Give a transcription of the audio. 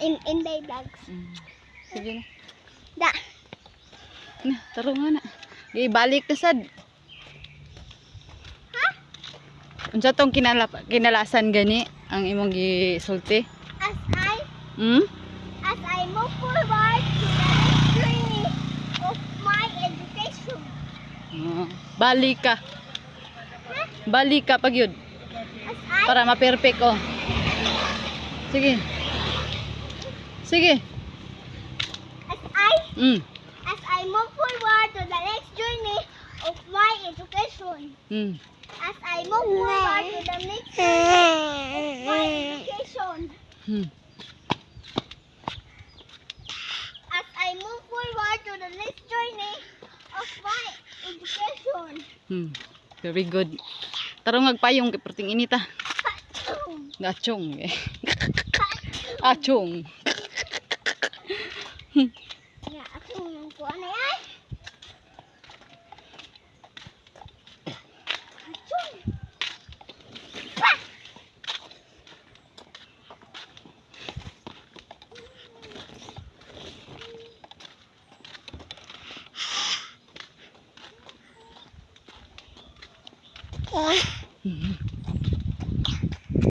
In Inday Vlogs. Sige na. Da. Na, taro nga na. Ibalik na sad. Ha? Unsa tong kinalasan gani ang imong gisulti? As I As I move forward to the next journey of my education. Oh, balik ka. Ha? Balik ka pag yun. As I Para ma-perfect, oh. Sige. Sige. as I As I move forward to the next journey of my education. As I move forward to the next journey of my education. As I move forward to the next journey of my education. Very good. Tarong agpayong kay perting inita. Achong. Eh. Achong. Ya, ako nang kuan ay. Achong. Pa!